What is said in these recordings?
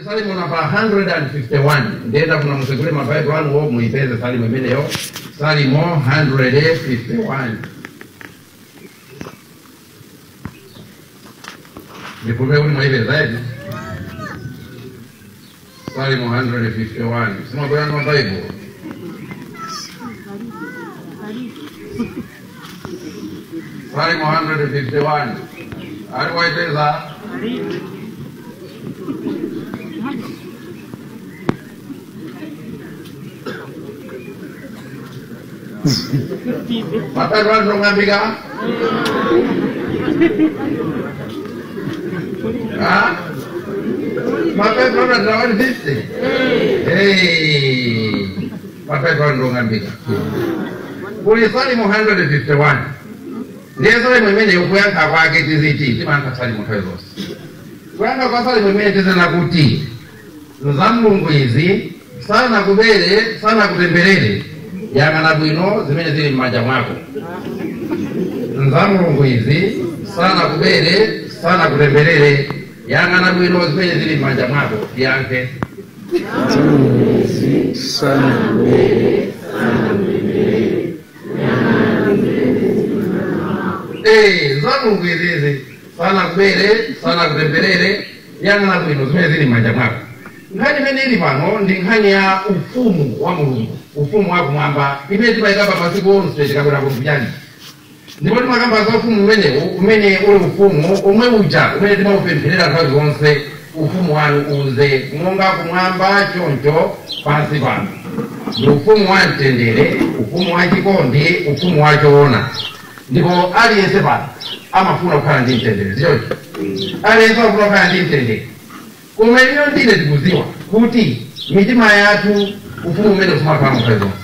Salimo namba 151 ndenda kuna musekule mabaibu anu wo muipeze salimo imeneyo Salimo 151 Nipume uli muipeze zaidi Salimo 151 Sima kwa yanu mabaibu Salimo 151 Ari waipeza Mapaibu anu ngambika? Ha? Mapaibu anu 150? Hey! Mapaibu anu ngambika. Kuli Salimo 151. Ndiye Salimo imene ukuyankha kwake tiziti timayankha Salimo nthawi zonse. Kuyankha kwa Salimo imene tizena kuti za Mulungu izi sanakubere sanakutemberere yang'ana bwino zimene zili m'manja mwako. Za Mulungu izi sanakubere sanakutemberere yang'ana bwino zimene zili m'manja mwako. Yankhe sanakubere sanakutemberere za Mulungu izizi sanakubere sanakutemberere yang'ana bwino zimene zili m'manja mwako. Nkhani imene ili pano ndi nkhani ya ufumu wa Mulungu, ufumu wa kumwamba imene timayikamba masiku onse tikabwera kumvuyani. Ndipo timakamba za ufumu umenewu umene uli ufumu omwe uja umene timaupempherera nthawi zonse, ufumu wanu uze monga kumwamba choncho pansi pano. Ndi ufumu wa mtendere, ufumu wa chikondi, ufumu wa choona. Ndipo aliyense pano amafuna kukhala ndi mtendere, sichoncho? Aliyense amafuna kukhala ndi mtendere. Koma ino ndine tikuziwa kuti mitima yathu ufumu umene usumakhala nthawi zonse.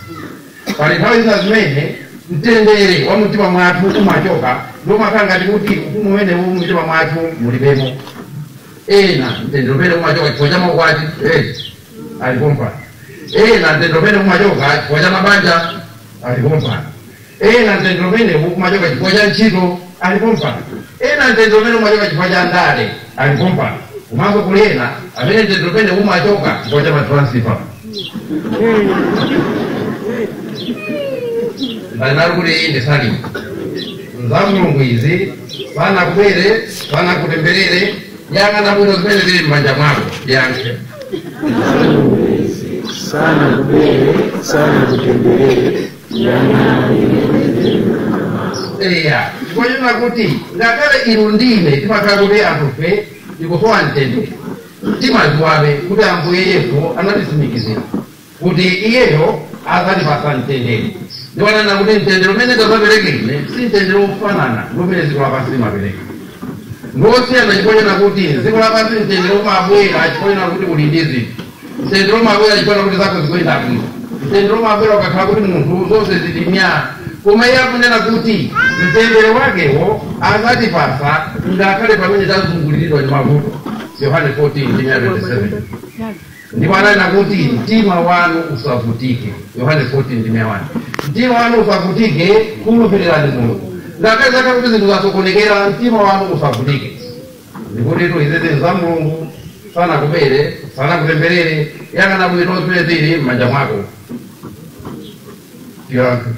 Pali nthawi zina zimene mtendere wa mtima mwathu umachoka ndi umakhala ngati kuti ufumu umene uli mmitima mwathu mulibemo. Ena mtendere umene umachoka chifukwa cha maukwati, alipo mpano. Ena mtendere umene umachoka chifukwa cha mabanja, alipo mpano. Ena mtendere umene umachoka chifukwa cha ntchito, alipo mpano. Ena mtendere umene umachoka chifukwa cha ndale, alipo mpano. Umango kulena amene mtendere umene umachoka chifukwa cha matransfer. Ndanali kuti iyi ndi Salimo za Mulungu izi sanakubere sanakutemberere yang'ana bwino zimene zili m'manja mwako. Yankhe sanakubere sanakutemberere yang'ana bwino zimene zili m'manja mwako. Eya, chifukwa chonena kuti ngakhale inu ndine timakhala kuti anthufe tikusowa mtendere, timadziwabe kuti Ambuye Yesu anatitsimikizira kuti iyeyo adzatipatsa mtendere. Ndipo ananena kuti mtendere umene ndadzapereka ine si mtendere wofanana ndi umene dziko lapansi limapereka. Ndiwosiyana chifukwa chonena kuti dziko lapansi mtendere umabwera chifukwa chonena kuti uli ndi zinthu. Mtendere umabwera chifukwa chonena kuti zako zikuyenda bwino. Mtendere umabwera ukakhala kuti munthu zonse zili myaa. Koma iye akunena kuti mtendere wakewo adzatipatsa ngakhale pamene tazunguliridwa ndi mavuto. Yohane 14:27. Ndipo ananena kuti mtima wanu usavutike. Yohane 14:1. Mtima wanu usavutike, khulupirirani Mulungu. Ngakhale zakhala kuti zinthu zasokonekera, mtima wanu usavutike. Ndikutitu izizi za Mulungu sanakubere sanakutemberere yang'ana bwino zimene zili m'manja mwako. Yankhe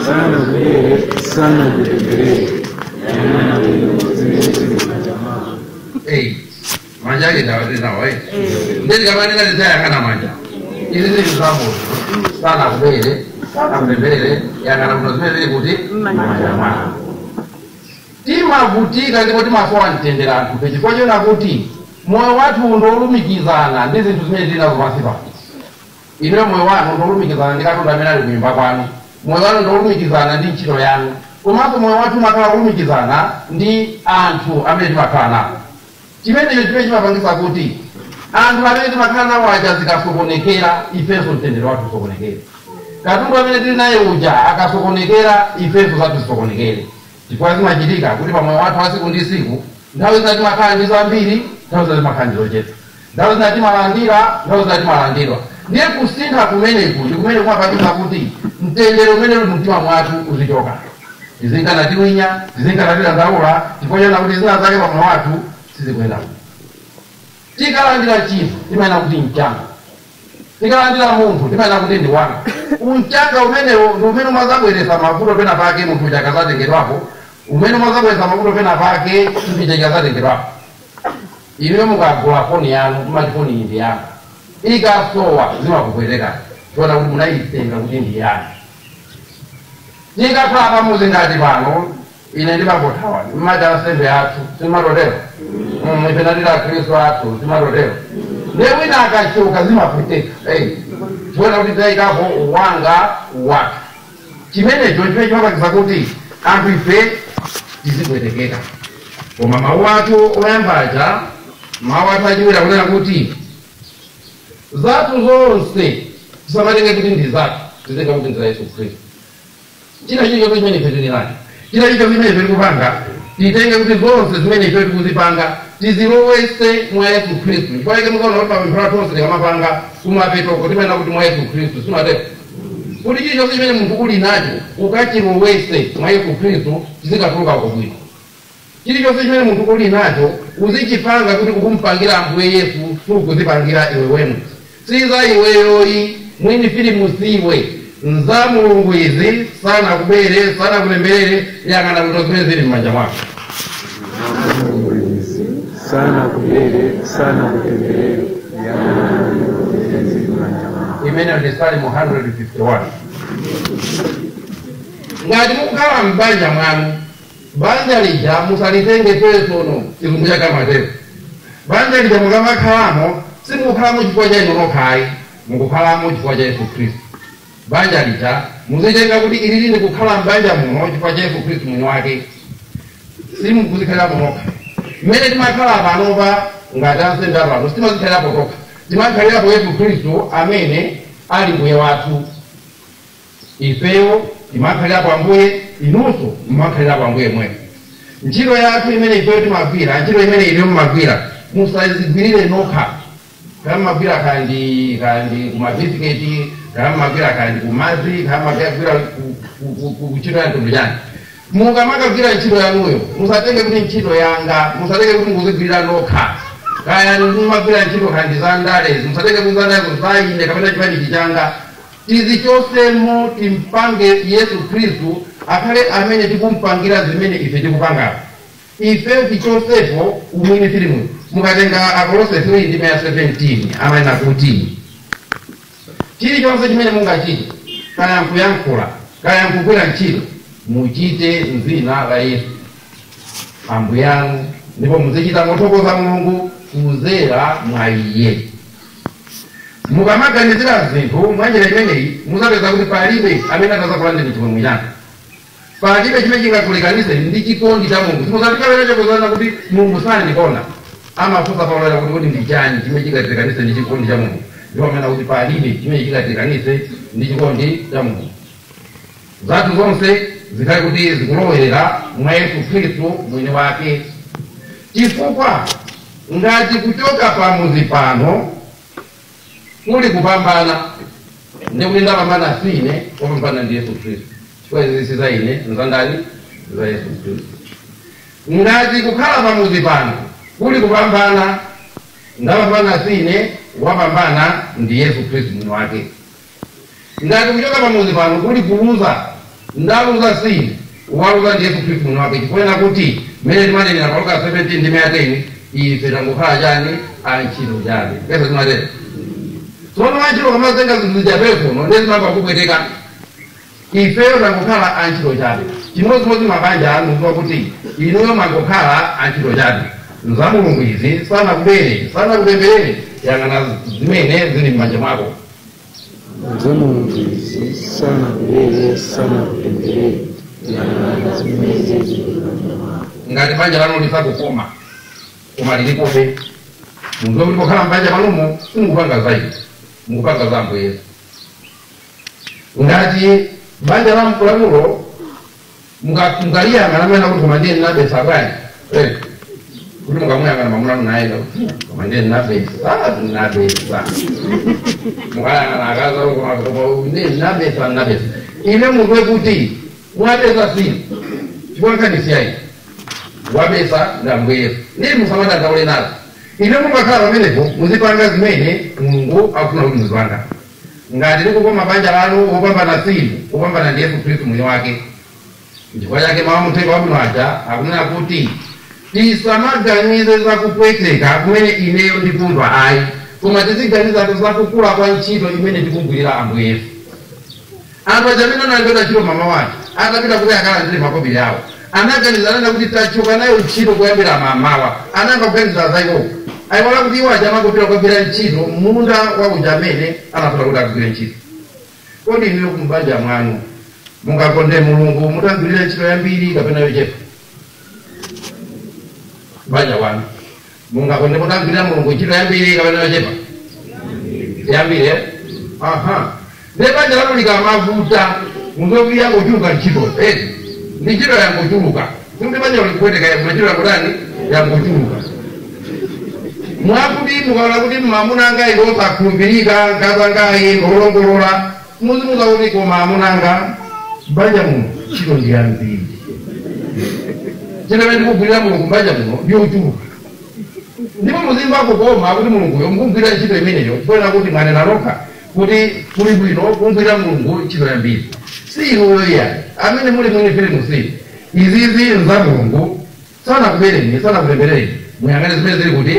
sanakubere sanakutemberere yang'ana bwino zimene zili m'manja mwako. Manja ake ndawatinawo ndetikamanena tizayang'ana manja izi zili za Mulungu sanakubere sanakutemberere yang'ana bwino zimene zili kuti m'manja mwako. Timavutika ndipo timasowa mtendere anthufe chifukwa chonena kuti moyo wathu ndiwolumikizana ndi zinthu zimene tili nazo pansi pano. Inuyo moyo wanu ndiwolumikizana ndi katundu amene ali kunyumba kwanu, moyo wanu ndiwolumikizana ndi ntchito yanu, komanso moyo wathu umakhala wolumikizana ndi anthu amene timakhala nawo. Chimenecho chimene chimapangisa kuti anthu amene timakhala nawo aja zikasokonekera ifenso mtendere wathu usokonekere. Katundu amene tili naye uja akasokonekera ifenso zathu zisokonekere. Chifukwa zimachitika kuti pamoyo wathu wa tsiku ndi tsiku nthawi zina timakhala ndi zambiri, nthawi zina timakhala ndi zochepa, nthawi zina timalandira, nthawi zina timalandidwa. Ndiye kusintha kumeneku ndi kumene kumapangisa kuti mtendere umene uli mumtima mwathu uzichoka. Tizinkana tiwinya, tizinkana tidandaula, chifukwa chonena kuti zina zake pamoyo wathu sizikuyenda bwino. Tikalandira chinthu timayena kuti mchanga, tikalandira munthu timayena kuti ndi wanga. Umchanga umenewo ndi umene umazabweretsa mavuto pena pake munthu chakazatengedwapo, umene umazabweretsa mavuto pena pake chinthu chakazatengedwapo. Iwe mukagula foni yanu mumati foni iyi ndi yanga, ikasowa zimakupwetekani tiona kuti munayitenga kuti ndi yanu. Tikakhala pamuzi ngati pano ine ndimangothawa mmati ansembe athu simatotero, ife natira Khristu athu simatotero, ndiye wina akachoka zimapweteka tiona kuti tayikapo wanga wathu. Chimenecho chimene chimapangisa kuti anthu ife tizipwetekeka. Koma mawu athu oyambaja, mawu athu achiwiri akunena kuti zathu zonse tisamatenge kuti ndi zathu, tizitenga kuti ndi za Yesu Khristu. China chilichonse chimene ife tili nacho, china chilichonse chimene ife tikupanga, titenge kuti zonse zimene ife tikuzipanga tizilowese mwa Yesu Khristu. Chifukwa chake mukaona kuti mapemphero athu onse tikamapanga kumapetoko timanena kuti mwa Yesu Khristu, simatero? Kuti chilichonse chimene munthu uli nacho ukachilowese mwa Yesu Khristu chizikatuluka bwino. Chilichonse chimene munthu uli nacho uzichipanga kuti ukumpangira Ambuye Yesu, sukuzipangira iwe wemwe. Siza iweyoyi mwini filimusiwe nza Mulungu izi, sanakubere sanakutemberere, yang'ana kuti zimene zili m'manja mwako. Mulungu izi sanakubere sanakutemberere, yang'ana bwino zimene zili m'manja mwako. Imene ndi Salimo 151. Ngati mukukhala m'banja mwanu, banja lija musalitenge personal, chizungu chakamatero. Banja lija mukamakhalamo simukukhalamo chifukwa cha inu nokhayi, mukukhalamo chifukwa cha Yesu Khristu. Banja lija muzitenga kuti ilili ndi kukhala m'banja muno chifukwa cha Yesu Khristu mwini wake, simukuzikhalirapo nokha. Mmene timakhala panopa ngati ansembe apano sitimazikhalirapo tokha, timakhalirapo Yesu Khristu amene ali mbuye wathu. Ifeyo timakhalirapo Ambuye, inunso mmakhalirapo Ambuye mwene. Ntchito yathu imene ifeyo timagwira, ntchito imene inu mumagwira, musazigwirire nokha. Kaya mmagwira kandi kumabisiketi, kaya mmagwira kandi kumadzi, kaya mmagwira kuntchito ya mtundu chani, mukamakagwira ntchito yanuyo musatenge kuti ntchito yanga, musatenge kuti mukuzigwirira nokha. Kaya mumagwira ntchito kandi za ndalezi, musatenge kuti za ndalezo za ine kapena chipanichi changa. Tizichosemo, timpange Yesu Khristu akhale amene tikumpangira zimene ife tikupangapo. Ife tichosepo umwini filimu. Mukatenga Akolose 3 ndime ya 17 amanena kuti chilichonse chimene mungachite, kaya nkuyankhula kaya nkugwira ntchito, muchite m'dzina la Yesu Ambuye anu, ndipo muzichita mothokoza Mulungu kudzera mwa Iye. Mukamaganizira zinthu mwanjira imeneyi muzapeza kuti palibe amene atazakulandeni chimwemwe chanu, palibe chimene chingakulekanise ndi chikondi cha Mulungu. Simuzatikalera chakozana kuti Mulungu sandikonda. Amafunsa Paulo kuti kuti ndi chani chimene chingatilekanise ndi chikondi cha Mulungu, ndipo amene kuti palibe chimene chingatilekanise ndi chikondi cha Mulungu. Zathu zonse zikhale kuti zikulowera mwa Yesu Khristu mwini wake, chifukwa ngati kuchoka pamuzi pano kuli kupambana, ndikuti ndapambana sine, wapambana ndi Yesu Khristu. Chifukwa izi si za ine, nzandani? Za Yesu Khristu. Ngati kukhala pamuzi pano kuli kupambana, ndapambana sine, wapambana ndi Yesu Khristu mwini wake. Ngati kuchoka pamuzi pano kuli kuluza, ndaluza sine, waluza ndi Yesu Khristu mwini wake. Chifukwa kuti mmene timanenera pa Luka 17 ndi 10, ife tangokhala chani? Antchito chabe. Pesa timatero. Tsono antchito kamazenga zinthu zija personal, ndiye zimamba kupweteka. Ifeyo tangokhala antchito chabe. Chimodzimodzi mabanja anu, ndiwa kuti inuyo mwangokhala antchito chabe. Za Mulungu izi sanakubere sanakutemberere, yang'ana zimene zili m'manja mwako. Za Mulungu izi sanakubere sanakutemberere, yang'ana zimene zili m'manja mwako. Ngati banja lanu lisakukoma koma lilipobe, mudziwe kuti pokhala m'banja panomo simukupanga za inu, mukupanga za Ambuye Yesu. Ngati banja la lanulo mukaliyang'ana amene kuti koma ndiye ndinabesa bwanji, kuti mukamuyang'ana mwamuna naye koma ndiye ndinabesa ndinabesa, mukayang'ana akaza koma ndiye ndinabesa ndinabesa, ine mudziwe kuti mwabesa sinu, chifukwa nkhani siyayi, wabesa ndi Ambuye Yesu. Ndiye musamadandaule nazo. Ine mungakhala pamenepo muzipanga zimene Mulungu akufuna kuti muzipanga. Ngati likukoma banja lanu wopambana sinu, wopambana ndi Yesu Khristu mwini wake. Chifukwa chake mawu muthenga wabwino aja akunena kuti tisamaganize zakupweteka kumene ineyo ndikumva ayi, koma tiziganiza zakukula kwa ntchito imene tikugwirira Ambuye Yesu. Anthu aja amene analembedwa ntchito mama wake atapita kuti akalandire makobiri awo, anaganiza anena kuti tachoka nayo ntchito kuyambira mamawa. Ananga kuganiza za iwowo, ayiwala kuti iwo aja amakopera kugwira ntchito munda wa uja amene anafuna kuti akugwire ntchito. Kodi inuyo kumbanja mwanu mungakonde Mulungu mutagwirira ntchito yambiri kapena yochepa? Banja wanu mungakonde mutagwirira Mulungu ntchito yambiri kapena yochepa? Yambiri. Aha, ne banja lanu likamavuta muzogwira yangochuluka ntchito, ndi ntchito yangochuluka, sikuti banja likupweteka, ntchito yakutani yangochuluka. Mwakuti mukaona kuti mwamuna anga ilo osakhulupirika, mkazi anga ngolongolola, muzimuza kuti koma amuna anga banja muno ntchito ndi yambiri, ntchito imene ndikugwirira Mulungu banja muno ndiyochuluka. Ndipo muzimva kukoma kuti Mulunguyo mukugwirira ntchito imeneyo, chifukwa kuti mwanena nokha kuti kuli bwino kugwirira Mulungu ntchito yambiri. Si inuyo iya amene muli mwini filimu si izizi nza Mulungu, sanakubereni sanakutemberereni, muyang'ane zimene zili kuti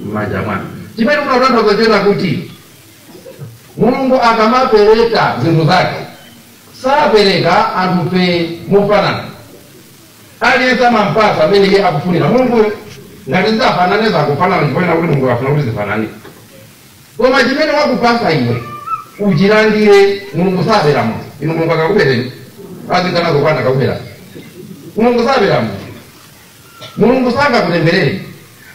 m'manja mwanu. Chimene munatanthauza chena kuti Mulungu akamapereka zinthu zake sapereka anthufe mofanana, aliyense amampasa amene iye akufunira. Mulunguyo ngati zidafanane zakufanana, chifukwa kuti Mulungu afuna kuti zifanane, koma chimene wakupasa iwe uchilandire. Mulungu sabera munthu. Inu Mulungu akakubereni azikanazokwana akakubera. Mulungu sabera munthu, Mulungu sangakutemberere.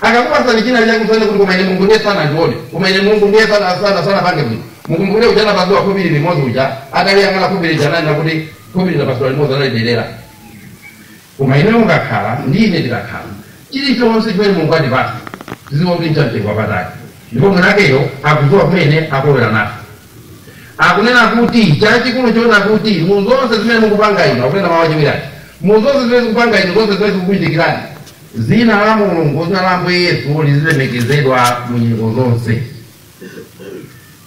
Akakupasani china chakusane kuti koma ine Mulungu ndiye sanandione, koma ine Mulungu ndiye sana pange bwino. Mukumbukire uja anapasiwa khobiri limodzi uja, ataliyang'ana khobiri janani kuti khobiri lapasiwa limodzi analiderera. Koma ine mungakhala ndi ine ndikakhala, chilichonse chimene Mulungu andipasa tiziwa kuti nchamtengo wapatali, ndipo mwinakeyo akudziwa kumene akulowera nafe. Akunena kuti chachikulu choona kuti mu zonse zimene mukupanga inu, akunena mawu achiwiri, mu zonse zimene zikupanga inu, zonse zimene zikukuchitikirani, zina la Mulungu, zina la Ambuye Yesu lizilemekezedwa mu nyengo zonse.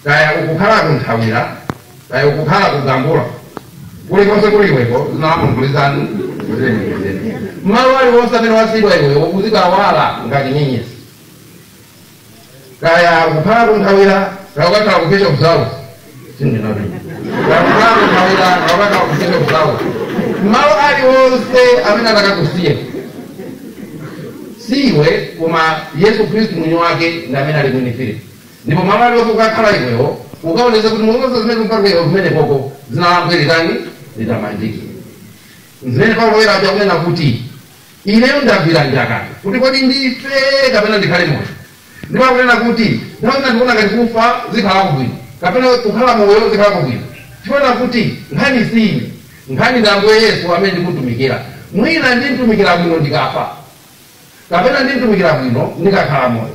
Kaya ukukhala kunthawira, kaya ukukhala kugambula, kulikonse kuliweko zina la Mulungu lizanu lizilemekezedwa. Malo aliwonse amene wasiyidwa iwewo uzikawala ngati nyenyezi. Kaya ukukhala kunthawira, kaya ukakhala ku Bishop's House, kaya ukukhala kunthawira, kaya ukakhala ku Bishop's House, malo aliwonse amene atakakusiya siwe koma Yesu Khristu mwini wake ndi amene ali mwini filimu. Ndipo malo aliwonse ukakhala iwewo ukaonesa kuti mulonse zimene kupanga kumene koko zina la Ambuye litani litamandike. Zimene Paulo woyera aja kunena kuti ineyo ndagwira njakata kuti kodi ndife kapena ndikhale moyo. Ndipo akunena kuti nthawi zina ndikuona ngati kufa zikhalako bwino kapena kukhala moyo zikhalako bwino, chifukwa kuti nkhani si ine, nkhani ndi Ambuye Yesu amene ndikutumikira. Mwina ndimtumikira bwino ndikafa kapena ndimtumikira bwino ndikakhala moyo.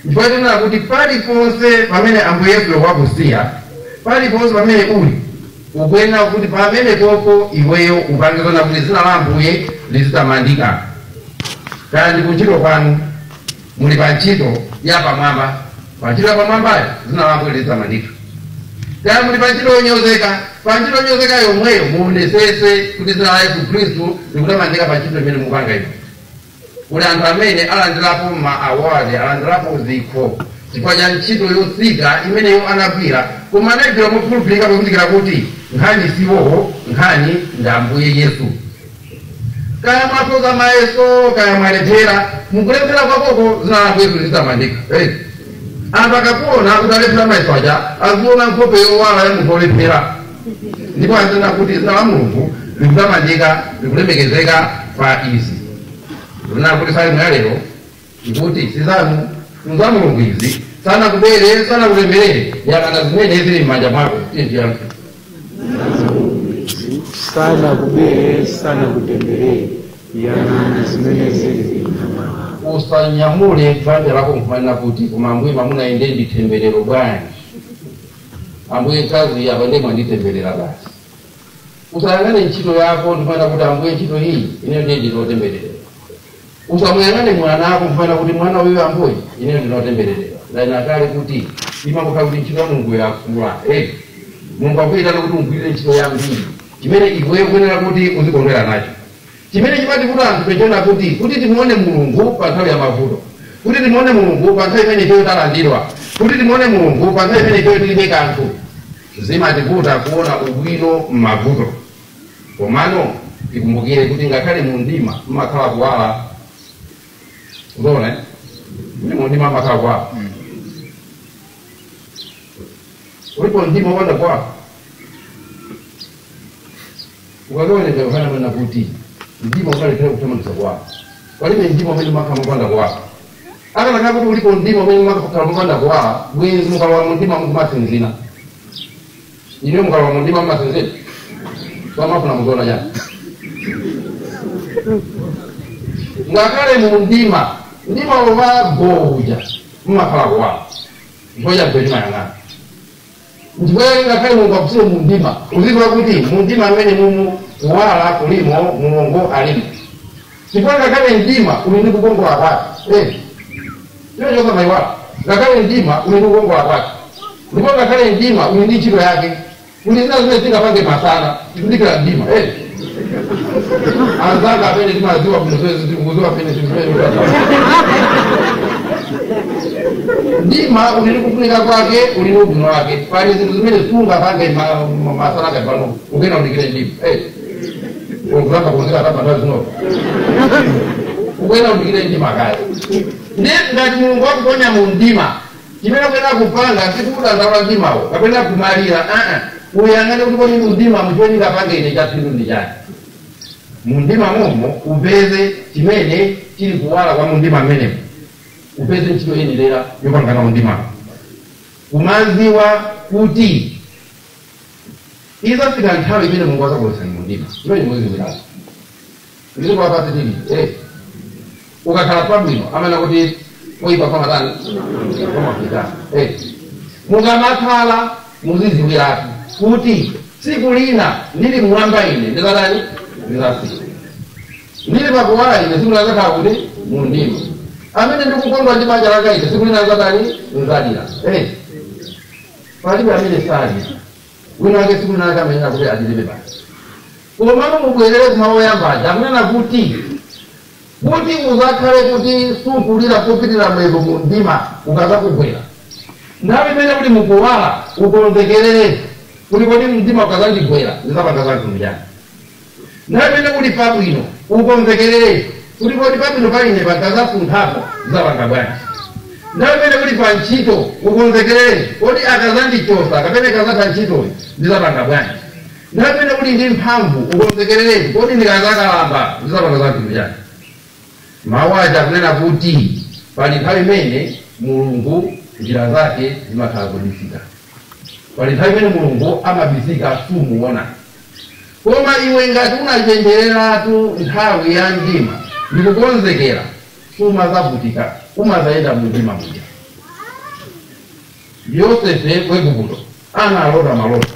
Ndipo tinena kuti paliponse pamene Ambuye Yesu wakusiya, paliponse pamene uli, ukuyenera kuti pamene popo iweyo upange zona kuti zina la Ambuye lizitamandika. Kaya ndi kuntchito kwanu, muli pa ntchito ya pamwamba, pa ntchito ya pamwambayo zina la Ambuye lizitamandika. Kaya muli pa ntchito yonyozeka, pa ntchito yonyozeka yomweyo muonesese kuti zina la Yesu Khristu likutamandika pa ntchito imene mukupanga ino. Kuli anthu amene alandirapo ma award, alandirapo zikho chifukwa cha ntchito yotsika imeneyo anagwira, koma anagwira mokhulupirika pozindikira kuti nkhani siwowo, nkhani ndi Ambuye Yesu. Kaya mwakhoza mayeso, kaya mwalephera, mukulephera kwakoko zina la Ambuye Yesu lizitamandika. Anthu akakuona kuti alephera mayeso aja, aziona nkhope yowala ya munthu olephera, ndipo azinena kuti zina la Mulungu likutamandika, likulemekezeka pa izi. Ndinena kuti salimu ya lero ikuti sizanu za Mulungu izi, sanakubere sanakutemberere, yang'ana zimene zili m'manja mwako. Tiye. Sanakubere sanakutemberere, yang'ana zimene zili m'manja mwako. Usanyamule banja lako nkumanena kuti koma Ambuye mwamuna ende nditemberero bwanji, Ambuye mkazi apa ndiye mwanditemberera basi. Usayang'ane ntchito yako ndimanena kuti Ambuye ntchito iyi ineyo ndiye ndinotemberera. Usamuyang'ane mwana ako mfana kuti mwana uyu ambuye ineyo ndinotembereredwa. Ndayina kuti imangokhala kuti ntchito ya Mulungu yakula. Mulungu akuyitana kuti ugwirire ntchito yambiri chimene iweyo kuyenera kuti uzikondwera nacho. Chimene chimativuta anthu pechona kuti timuone Mulungu pa nthawi ya mavuto, kuti timuone Mulungu pa nthawi imene ifeyo talandidwa, kuti timuone Mulungu pa nthawi imene ifeyo tilibe kanthu. Zimativuta kuona ubwino m'mavuto. Komano tikumbukire kuti ngakhale mu mdima mmakhala kuwala. Uzoona kuti mu mdima mmakhala kuwala. Ulipo mdima wopanda kuwala ukakaoneka Yohana amene kuti mdima ukalephera kuthamangitsa kuwala. Palibe mdima umene umakhala mopanda kuwala. Akanakhala kuti ulipo mdima umene umakhala mopanda kuwala, bwenzi mukalowa mu mdima mukumasinzina. Ine mukalowa mu mdima mumasinzina samafuna muzoona chani. Ngakhale mu mdima mdima umagoja mumakhala kuwala chifukwa cha chimayang'ana. Ndipo ngakhale Mulungu akusiye mu mdima, uzidziwa kuti mu mdima amene mumu kuwala kulimo, Mulungu alimo. Chifukwa ngakhale mdima uli ndi kukongola kwake. Chimene chosamaiwala, ngakhale mdima uli ndi kukongola kwake. Ndipo ngakhale mdima uli ndi ntchito yake. Kuli zina zimene zingapange masana tikudikira mdima. Anzanga amene timaziwa bwino zimene pene zimene mdima uli ndi kufunika kwake, uli ndi ubwino wake. Pali zinthu zimene sungapange masana ngati pano ukena udikire mdima. Ukuzamba kuoneka tapa nthawi zinopo ukena udikire mdima kale. Ndi ngati Mulungu wakuponya mu mdima, chimene ukuyenda kupanga sikukudandaula mdimawo kapena kumalira. Uyang'ane kuti kodi mu mdima muchimene ndingapange ine chaphindu ndi chani. Mu mdima momo upeze chimene chili kuwala kwa mu mdima mmenemo, upeze ntchito yenilera yopangana mu mdimamo. Kumaziwa kuti izafika nthawi imene Mulungu azakulowetsani mu mdima. Chimene muziziwiratu ndiziko lapasi tili ukakhala pabwino amene kuti oyipa pamatani pamafika. Mukamakhala muziziwiratu kuti tsiku lina ndili mmwamba ine ndizatani ndizafika, ndili pakuwala ine tsiku lina kuti mu mdima. Amene ndikukondwa ndi banja langa ine tsiku lina ndizatani ndizalira. Palibe amene salira. Wina wake tsiku lina lake amenena kuti adilibe basi. Komano mubwerere kumawu oyambaja akunena kuti uzakhale kuti sukulira kupitirira mwezo mu mdima ukazakugwera. Nthawi imene kuti mukuwala ukonzekerere kuti kodi mdima ukazandigwera ndizapanga zanthu chani. Nthawi imene kuti pabwino ukonzekerere kuti kodi pabwino paine pakazafunthapo ndizapanga bwanji. Nthawi imene kuti pa ntchito ukonzekerere kodi akazandichosa kapena ikazatha ntchitoyi ndizapanga bwanji. Nthawi imene kuti ndi mphamvu ukonzekerere kodi ndikazakalamba ndizapanga zanthu chani. Mawu aja akunena kuti pali nthawi imene Mulungu njira zake zimakhala zobisika. Pali nthawi imene Mulungu amabisika sumuona. Koma iwe ngati unachenjereratu nthawi ya mdima ndikukonzekera, sumazavutika, umazayenda mu mdima muja. Yosefe ku Igupto analota maloto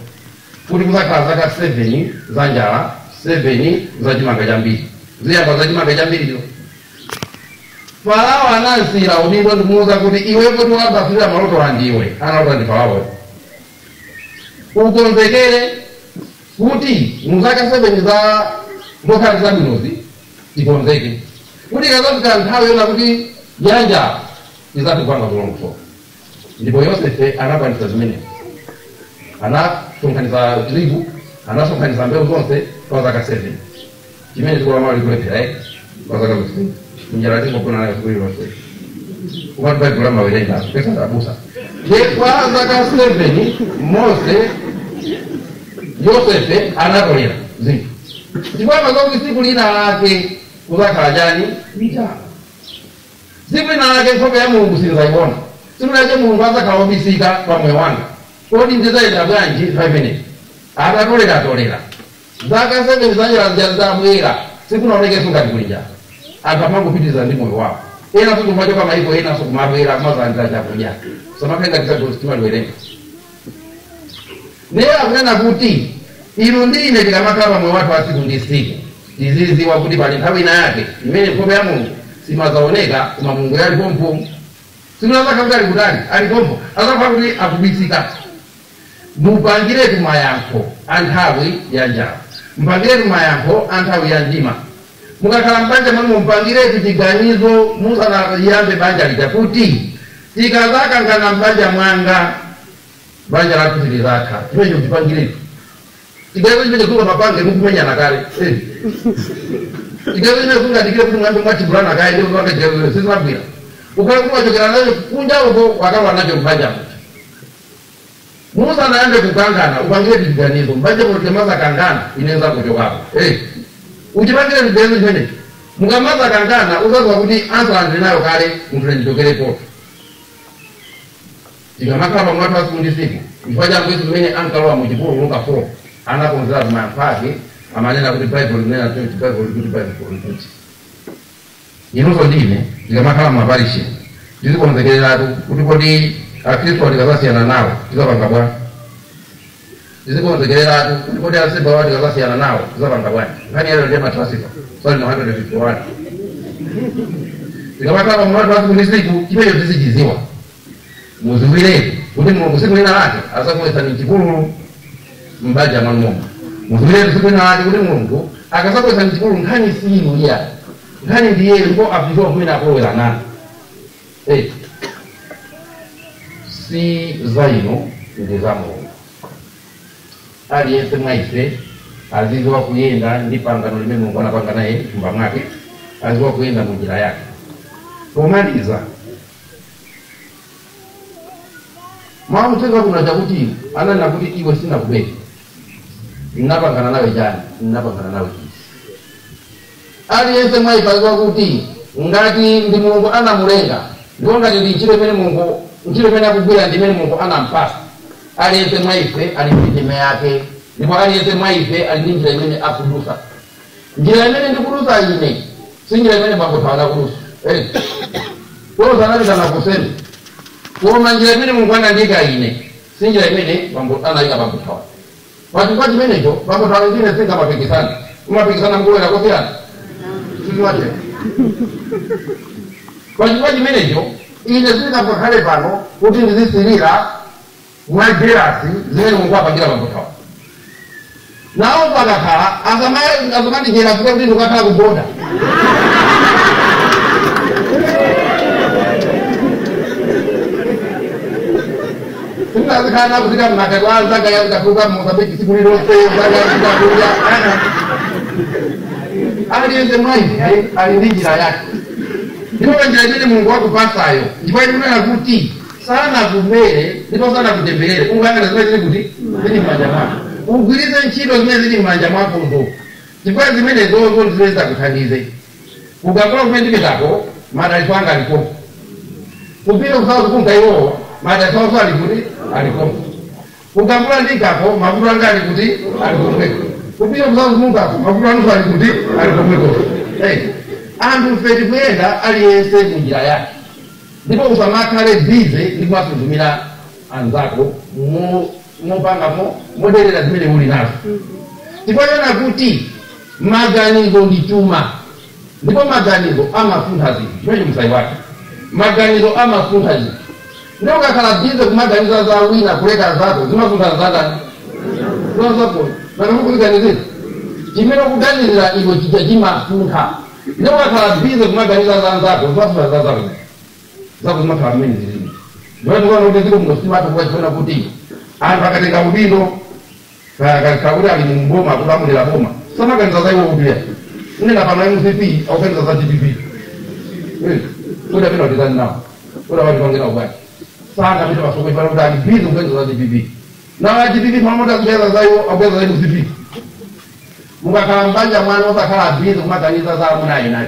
kuti kuzakhala zaka 7 za njala, 7 za chimanga chambiri. Ziyamba za chimanga chambirizo. Farao anasira udindo ndikumuwuza kuti iwe kuti wabasirira maloto andiwe. Analota ndi Farao. Ukonzekere kuti muzaka 7 za zokhala zabwinozi tikonzeke kuti ikazafika nthawi yona kuti yanja izatigwanga kulongosoka. Ndipo Yosefe anakwanitsa zimenezi. Anasonkhanitsa tirigu, anasonkhanitsa mbewu zonse kwa zaka 7. Chimene dziko la Malawi likulephera kwa zaka 7. Njala tingogona nayo tsiku lililonse. Kumati Baibulo amawerenga pesa ndabusa. Kwa zaka 7 Mose Yosefe anatolera zinthu. Ndipo amazokuti tsiku lina lake kuzakhala chani njala. Tsiku lina lake nkhope ya Mulungu sinzayiona. Tsiku lake Mulungu azakhala wobisika pa moyo wanga. Kodi ndizayenda bwanji nthawi imeneyi? Atatoleratolera zaka 7 za njala zabwera, sikunaonekenso ngati kuli njala. Anthu amangopitiriza ndi moyo wawo. Ena sikumachoka maiko ena sikumabwera kumazalandira chakudya. Samakhala ngati timaliwerenga. Naye akunena kuti inu ndi ine tikamakhala pa moyo wathu wa tsiku ndi tsiku tizidziwa kuti pali nthawi ina yake imene nkhope ya Mulungu simazaoneka koma Mulungu ali pompo. Siku azakhala kuti ali kutali, ali pompo, azakhala kuti akubisika. Mupangiretu mayankho a nthawi ya njala, mupangiretu mayankho a nthawi ya mdima. Mukakhala mbanja mwanu mupangiretu chiganizo musanayambe banja lija kuti tikazakangana mbanja mwanga banja lathu silizatha. Chimenecho muchipangiretu chiganizo chimene sunga mapange mukumenyana kale. Chiganizo chimene sungadikire kuti mwambe mwatibulana kale ndipo pange chiganizo sizimagwira. Ukhale kuti wachokera nacho kunja uko wakalowa nacho mbanja muja. Musanayambe kukangana upangire chiganizo mbanja muno temazakangana inenza kuchokapo. Uchipangire chiganizo chimenecho mukamazakangana uzaziwa kuti ansala ndili nayo kale munthu ndichokerepo. Tikamakhala pamwatu wa siku ndi siku chifukwa cha Yesu zimene ankalowa mu chipululu Luka 4 anakonzera mayankho ake amanena kuti Baibulo linena chonchi, Baibulo likuti, Baibulo likuti. Inunso ndine tikamakhala mumaparishi tizikonzekereratu kuti kodi akhristu tikazasiyana nawo tizapanga bwanji, tizikonzekereratu kuti kodi ansembe awo tikazasiyana nawo tizapanga bwanji. Nkhani yalero ndiye matrasifa Psalm 151. Tikamakhala pamwatu wa siku ndi siku chimenecho tizichiziwa. Muziwiretu kuti Mulungu siku lina lake azakulowetsani mchipululu mbanja mwanu. Muziwiretu siku lina lake kuti Mulungu akazakulowetsani mchipululu nkhani si inu iya, nkhani ndi iyeyo ndipo akudziwa kumene akulowera nanu. Si za inu ndi za Mulungu. Aliyense mwa ife azidziwa kuyenda ndi pangano limene Mulungu anapanga naye mthumba mwake, azidziwa kuyenda mu njira yake. Pomaliza mwamutenga kuna chakuti ananena kuti iwe sinakubere, ndinapangana nawe chani, ndinapangana nawe izi. Aliyense mwa ife azidziwa kuti ngati ndi Mulungu anamulenga ndipo ngati ndi ntchito imene Mulungu, ntchito imene akugwira ndi imene Mulungu anampasa. Aliyense mwa ife ali ndi ndime yake ndipo aliyense mwa ife ali ndi njira imene akudusa. Njira imene ndikudusa ine si njira imene bambo Thawana akudusa. Koza anapita kusema koma njira imene Mulungu anandiyika ine si njira imene bambo anayika bambo Thawana. Pachifukwa chimenecho bambo Thawana ndine singamapikisana, umapikisana mkulowera kosiyana sizimatero. Pachifukwa chimenecho ine sindingakhale pano kuti ndizisirira mwa jerasi zimene Mulungu apangira bambo Thawana. Nawo pakakhala asamandijera kuti ndikakhala kuboda. Sindazikhala kufika mmakati wa zaka ya zikafuka Mozambique siku lililonse zaka ya zikafuka. Aliyense mwa ife ali ndi njira yake. Ndipo njira imene Mulungu akupasayo ndipo ikunena kuti sanakubere ndipo sanakutemberere. Ungayang'ana zimene zili kuti zili m'manja mwako, ugwiritse ntchito zimene zili m'manja mwakozo chifukwa zimene zozo ndi zimene zidzakuthandize. Ukakula kumene ndipitako madalitso anga alipo, kupita kusauzi kunka iwowo madalitso anso ali kuti alipo, ukakula ndikako mavuto anga ali kuti ali komweko, kupita kusauzi kunkako mavuto anunso ali kuti ali komweko. Anthu ife tikuyenda aliyense mu njira yake ndipo usamakhale bize ndi kumasuzumira anzako mopanga moderera zimene uli nazo. Chifukwa chona kuti maganizo ndi chuma ndipo maganizo amasuntha zinthu. Chimenecho musayiwale, maganizo amasuntha zinthu. Ndipo ukakhala bize kumaganiza za wina kuleka zako zimasuntha zakani zako nakamukuziganizira chimene ukuganizira iwe chija chimasuntha. Ndipo ukakhala bize kumaganiza za nzako zimasuntha za zako zako zimakhala mmene zilili. Ndipo tikuona kuti dziko muno simatha kuona kuti anthu akatenga udindo kakuti ali mboma akulamulira boma samaganiza za iwo kuti unena pano MCP akuganiza za DPP. Kuti amene watizani nawo kuti awatipangira ubwati sanga amene masoko ifana kuti ali bizi kuganiza za DPP nawo a DPP pamodzi akuganiza za iwo akuganiza za MCP. Mukakhala mbanja mwanu osakhala bizi kumaganiza za amuna ena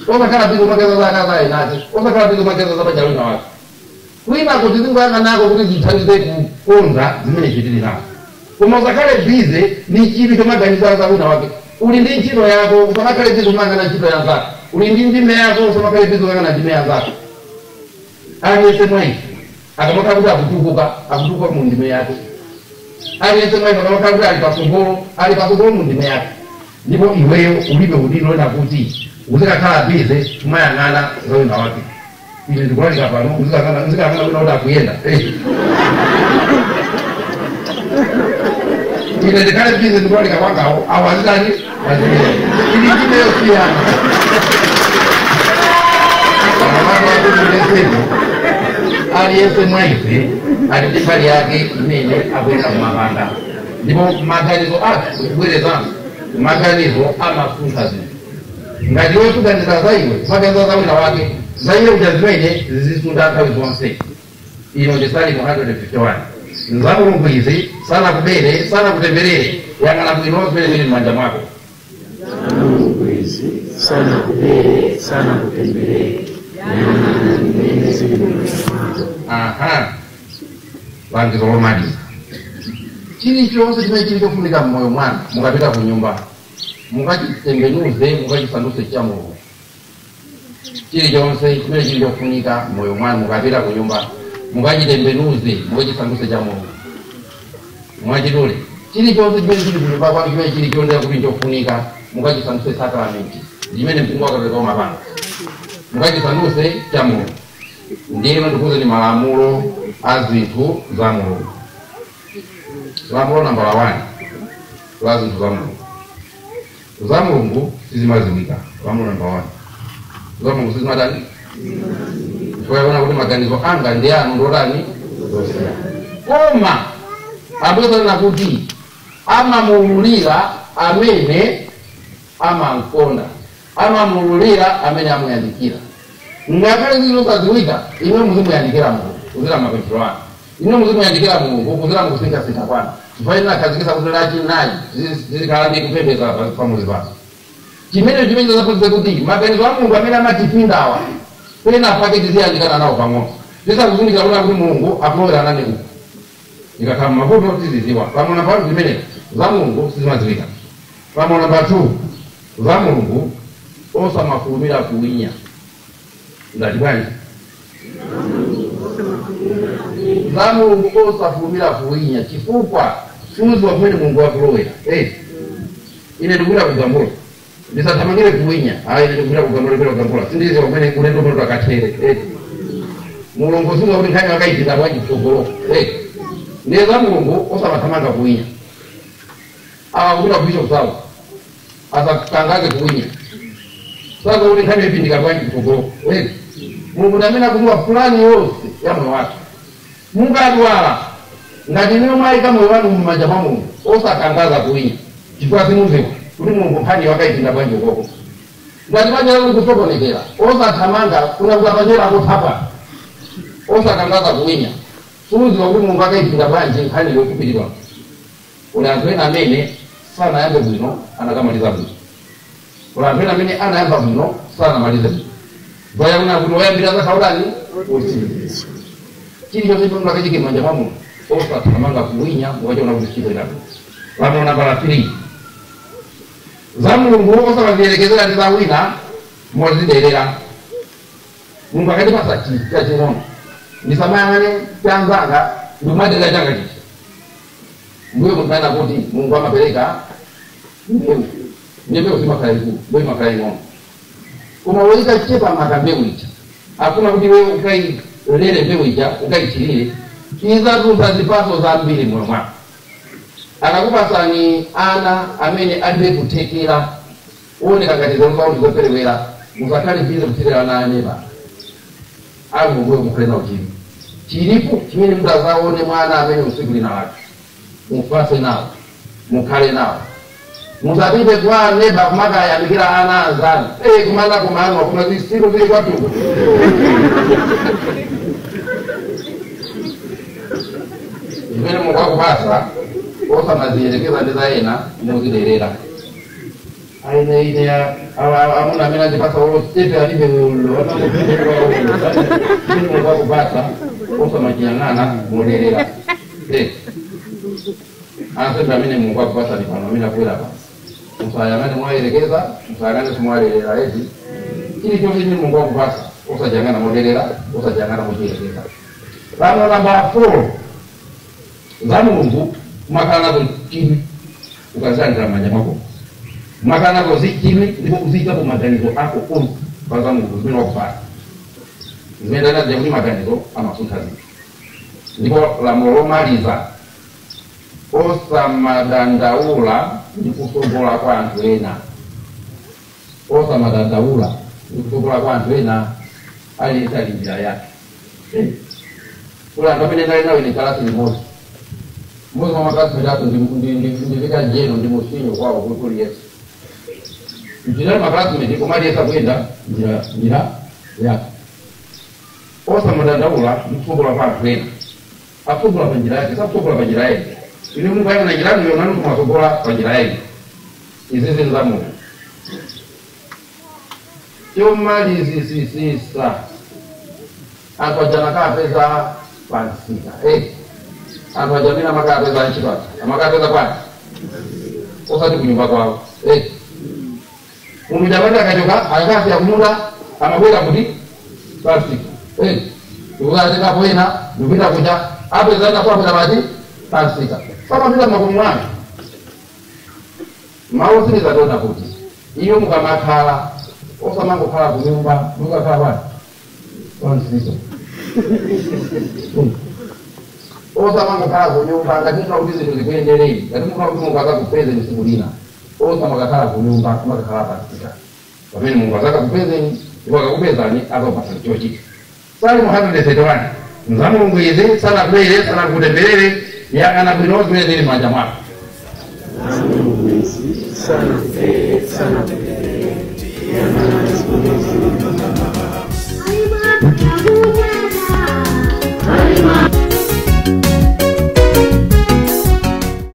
osakhala bizi kumaganiza za akazi ena osakhala bizi kumaganiza za banja wina wake. Kwina kuti zingoyang'anako kuti zithandize kukonza zimene chitili nazo, koma usakhale bize ndi chinthu chomaganiza za wina wake. Uli ndi ntchito yako usamakhale bize kumayang'ana ntchito ya nzako, uli ndi ndime yako usamakhale bize kuyang'ana ndime ya nzako. Aliyense mwa ife akamakhala kuti akutukuka, akutukuka mu ndime yake. Aliyense mwa ife akamakhala kuti ali patsogolo, ali patsogolo mu ndime yake. Ndipo iweyo ulibe udindo wena kuti Uzikakhala bize kumayang'ana za wina wake. Ine ndikulalika pano uzikang'ana wina kuti akuyenda. Ine ndikhale bize ndikulalika kwangawo awo azitani aziyenda. Ili chimeyosiyana. Aliyense mwaife ali ndi mbali yake imene akuyenda kumapanda. Ndipo maganizo ake kubwerezanso maganizo amasuntha zinthu. Ngati wosuganiza za iwe maganizo za wina wake za iye uja zimene zizisunda nthawi zonse. Ino ndi Salimo 151. Za Mulungu izi sanakubere sanakutemberere, yang'ana bwino zimene zili m'manja mwako. Za Mulungu izi sanakubere sanakutemberere, yang'ana zimene zili m'manja mwako. Aha, langizo lomaliza. Chilichonse chimene chili chofunika mmoyo mwanu mukapita ku nyumba mukachitembenuze mukachisandutse cha Mulungu. Chilichonse chimene chili chofunika mmoyo mwanu mukapita ku nyumba mukachitembenuze mukachisandutse cha Mulungu. Mwachidule chilichonse chimene chili ku nyumba kwanu chimene chili chonse kuti chofunika mukachisandutse sakramenti chimene mpingo wakatolika umapanga mukachisandutse cha Mulungu. Ndiyeno ndikuze ni malamulo a zinthu za Mulungu. Lamulo nambala 1 la zinthu za Mulungu. Za Mulungu sizimaziwika. Lamulo nambala 1. Za Mulungu sizimadani? Chifukwa kuti maganizo anga ndi anu ndotani? Zosiyana. Koma ambuye kuti amamululira amene amamkonda, amamululira amene amuyandikira. Ngakhale zizosadziwika, ine muzimuyandikira Mulungu kuzira mapemphero anu. Ine muzimuyandikira Mulungu kuzira mukusinkhasinkha kwanu. Chifukwa ine nakhazikitsa kuti lachinayi zizikhala ndi kupembedza pamuzi pano. Chimene chimene chaphunzitsa kuti maganizo a Mulungu amene amatipindawa pena pake tiziyandikana nawo pang'ono. Tisakuzindikira kuti Mulungu akulowera nane uku. Ikakhala mavuto tiziziwa. Pamwe namba 1 zimene za Mulungu sizimadziwika. Pamwe namba 2 za Mulungu osamafulumira kuwinya. Ngati bwanji? Za Mulungu osafulumira kuwinya chifukwa suziwa kumene Mulungu akulowera. Ine ndikupita kugambula. Ndisathamangire kuwinya. Ayi ine ndikupita kugambula ndikupita kugambula. Sindiziwa kumene ulendo umene utakathere. Mulungu suziwa kuti nkhani wakayipita bwanji kutsogolo. Ndiye za Mulungu osamathamanga kuwinya. Awa kupita ku Bishop South. Asatangaze kuwinya. Sasa kuti nkhani ipindika bwanji kutsogolo. Mulungu ndi amene akudziwa pulani yonse ya moyo wake. Mukadwala ngati ine mwayika moyo wanu m'manja mwa Mulungu osatangaza kuwinya. Chifukwa simuziwa kuti Mulungu nkhani wakayipinda bwanji ukoko. Ngati banja lanu likusokonekera osathamanga kuna kukapanjera akuthapa osatangaza kuwinya. Suziwa kuti Mulungu akayipinda bwanji nkhani yokupitirwa. Uli anthu ena amene sanayambe bwino anakamaliza bwino. Uli anthu ena amene anayamba bwino sanamalize bwino. Vayang'ana kuti woyambira zakhaulani otsiriza. Chilichonse chimene akachike m'manja mwa Mulungu osathamanga kuwinya mukachiona kuti chikuenda bwino. Lamulo nambala 3. Za Mulungu osamaziyerekezera ndi za wina moziderera. Mulungu akatipasa chinthu chaching'ono ndisamayang'ane chanzanga ndikumaderera changa chichi. Mbuye munthu kuti Mulungu amapereka mbewu. Ndiye mbewu zimakhala ikulu, mbewu imakhala ing'ono. Koma woyika chepa maka mbewu ija. Hakuna kuti wewe ukailere mbewu ija ukayithirire izatulutsa zipatso zambiri moyo mwako. Akakupasani ana amene alibe kuthekera uoneka ngati zonse zoperewera musakhale bize kuthirira ana aneba. Mulungu mukhale nawo chili. Chilipo chimene mudzaone mwana amene usiku lina lake. Mufase nawo, mukhale nawo. Musapite kwa neba kumakayamikira ana anzanu. Kumana kumano kuna zisiku zili kwatuko. Zimene Mulungu akupasa osamaziyerekeza ndi za ena muziderera. Aine ine amuna amene andipasa olo stepe alibe ulo amene Mulungu akupasa osamachiyang'ana moderera. Ansembe amene Mulungu akupasa ni pano amene akwera pa. Musayang'ane mwayerekeza, musayang'ane simwalerera eti. Chilichonse chimene Mulungu akupasa osachiyang'ana moderera, osachiyang'ana mochiyerekeza. Lamulo namba 4 za Mulungu umakhala nazo chidwi ukazilandira m'manja mwako. Makanako zichimwe ndipo uziyikapo maganizo ako onse pa za Mulungu zimene wakupasa. Zimene ndanaziya kuti maganizo amasuntha zinthu. Ndipo lamulo lomaliza, osamadandaula ndi kusogola kwa anthu ena. Osamadandaula ndi kusogola kwa anthu ena, aliyense ali njira yake. Kula anthu amene ndali nawo ine kalasi limodzi, mmodzi mwa maklasi athu ndivika jeno ndi musinyo kwawo kuli Yesu. Mchinali maclassmate, koma aliyense akuyenda njira yake. Osamadandaula ndi kusogola kwa anthu ena. Akusogola pa njira yake, sakusogola pa njira yake. Ine Mulungu ayona njira yanu, nanu kumasogola pa njira yake. Izi zinthu za Mulungu. Chomalizisisa, anthu aja amakapeza pansika. Anthu aja amene amakapeza ntchito aja amakapeza kwani? Osati kunyumba kwawo. Munthu japati akachoka akakasiya kumunda amabwera kuti pansika. Ndikukatengapo ena ndikupita kuja apeza ena kwapeza pati pansika. Pamapita makomo mwanu. Mawu sindizationa kuti iyo mukamakhala osamangokhala kunyumba, mukakhala kwani? Pansika. Osamangokhala kunyumba. Ngati mufuna kuti zinthu zikuyendereni, ngati mufuna kuti Mulungu akakupezeni tsiku lina, osamakakhala kunyumba, mumakakhala pansika. Pamene Mulungu azakakupezeni, ndipo akakupezani azakupasani chochita. Salimo 131, nza Mulungu izi, sanakubere sanakutemberere, yang'ana bwino zimene zili m'manja mwako. Za Mulungu izi, sanakubere sanakutemberere.